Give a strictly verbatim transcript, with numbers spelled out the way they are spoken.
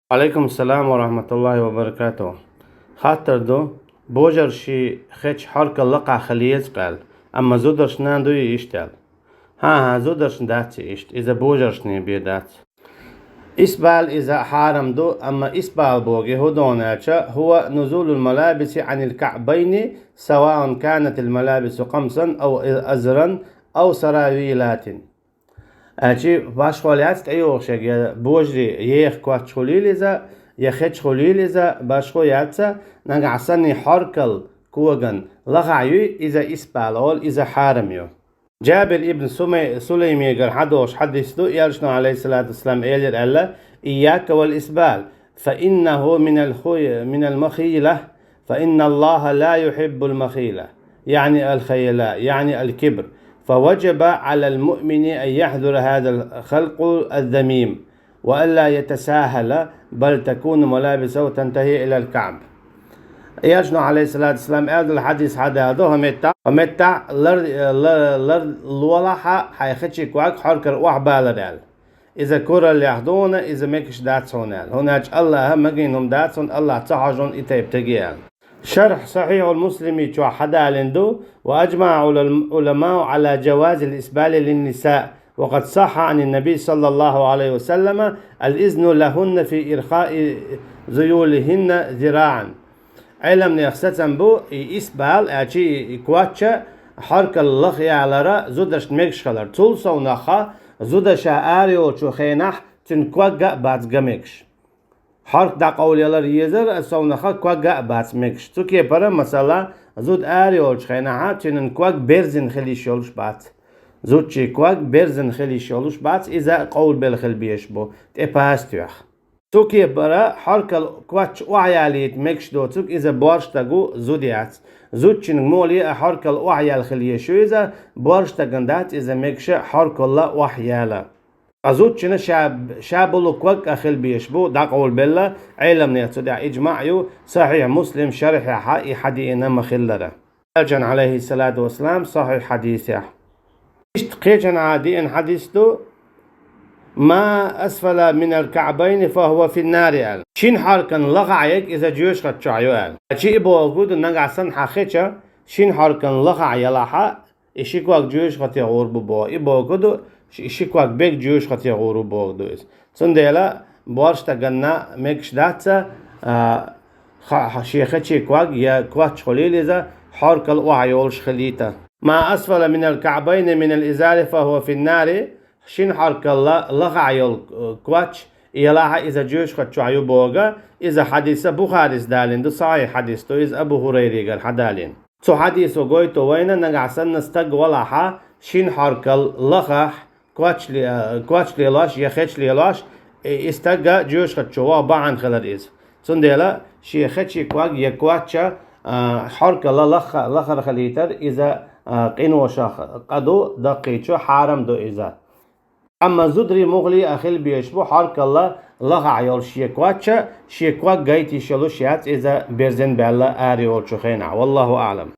Алейкум салам ва рахматуллахи ва баракатух. Хаттар ду, божарши хеча хьоркал лакхахь хила еза къаьл, амма зударшна дуй иштта аьл. ХӀан-хӀа, зударшна дац иштта, иза божаршна бе дац. Исбал иза хьарам ду, амма исбал боги хӀу дона аьлча, هو نزول الملابس عن الكعبين سواء كانت الملابس قمصا أو أزرا أو سراويلات. Аьлчи башхо яц тӀейогӀуш я божари еха коч хуьлийла иза, я хеча хуьлийла иза, башхо яц, нагахь санна хьоркал коган лахахь юй, иза исбал олу, иза хьарам ю. Джабир ибн Сумай-, Сулаймигара хьадогӀуш хьадис ду, Элчано, алейхиссалату вассалам, элира аьлла: إياك والإسبال، فإنه من الخي-، من المخيلة، فإن الله لا يحب المخيلة، يعني الخيلاء، يعني الكبر، فوجب على المؤمن أن يحذر هذا الخلق الذميم، وألا يتساهل، بل تكون ملابسه تنتهي إلى الكعب. Элчано, алейхиссалату вассалам, аьлла хьадис хьададо, хӀу метта, хӀу метта лар, лар, лар лолахьа хьайн хечи ког хьоркара охьабалар аьлла. Иза кураллех дуна, иза мегаш дац хьуна аьлла. ХӀунда аьлча Аллаха магийна хӀума дац хьуна, Аллах ца хьожун и тайпа теге аьлла. Шарх Сахьихьул Муслими чохь хьадалийна ду: وأجمع العلماء على جواز الإسبال للنساء، وقد صح عن النبي صلى الله عليه وسلم الإذن لهن في إرخاء ذيولهن ذراعا. Ӏеламнех сацам бу, и исбал, аьлчи и коч хьоркал лаха ялара зударшна мегаш хилар. Цул совнаха зуда ша ара йолчу хенахь цуьнан ког а бац ган мегаш. Хьорк дӀакъовлаялар езара, совнаха ког а бац мегаш. Цу кепара, масала, зуда ара йолчу хенахьа цуьнан ког берзина хила йиш йолуш бац. Зудчий ког берзина хила йиш йолуш бац, иза къовлабелла хила безаш бу, тӀе паста тоьхна. Цу кепара хьоркал коч охьаялийта мегаш доцург иза боьрша стаг ву, зуда яц. Зудчуьнга муха ле а хьоркал охьаяьлла хила езаш ю иза, боьрша стагана дац иза мегаш хьоркалла охьаяьлла. Ткъа зудчуьнан ша, ша болу ког а хила безаш бу, дӀакъовлабелла, Ӏеламнех цу тӀехь иджмаъ ю, Сахьихь Муслим шархьехьа и хьадеана ма-хиллара. Элчан, алейхиссалату вассалам, сахьихь хьадисехь. Иштта кхечанхьа деана хьадис ду: ما أسفل من الكعبين فهو في النار аьлла. Шина хьоркан лахахь ерг иза жоьжахати чохь ю аьлла. Аьлчи и бохург ду, нагахь санна хьан хеча шина хьоркан лахахь ялахьа, и ши ког жоьжахати гӀур бу боху. И бохург ду, ши, ши ког берг жоьжахати гӀур бу бохург ду иза. Цундела боьрша стаганна мегаш дац, а, ха-, ха-, шен хечи ког я коч хуьлийла иза, хьоркал охьайолуш хилийта. ما أسفل من الكعبين من الإزار فهو في النار, шина хьоркалла лахахь йолу, э, коч, и ялахьа иза жоьжахати чохь ю боху, иза хьадиса Бухарис далийна ду, сахьихь хьадис ду, иза Абу ХӀурайригара хьадалийна. Цу хьадисо гойту вайна, нагахь санна стаг валахьа, шина хьоркал лахахь, коч ле-, коч лелош я хеч лелош, и, и стаг жоьжахати чу ваха бахьана хилар иза. Цундела шен хечи ког я коч, а, хьоркалла лаха-, лахара хилийтар иза, а, къиношах къа ду, даккхийчу хьарам ду иза. Амма зударий муха ле а хила безаш бу хьоркалла лахахь йолу шен коч, шен ког гайта йиш йолуш яц иза берзина баьлла ара йолчу хенахь. Валлаху аълам.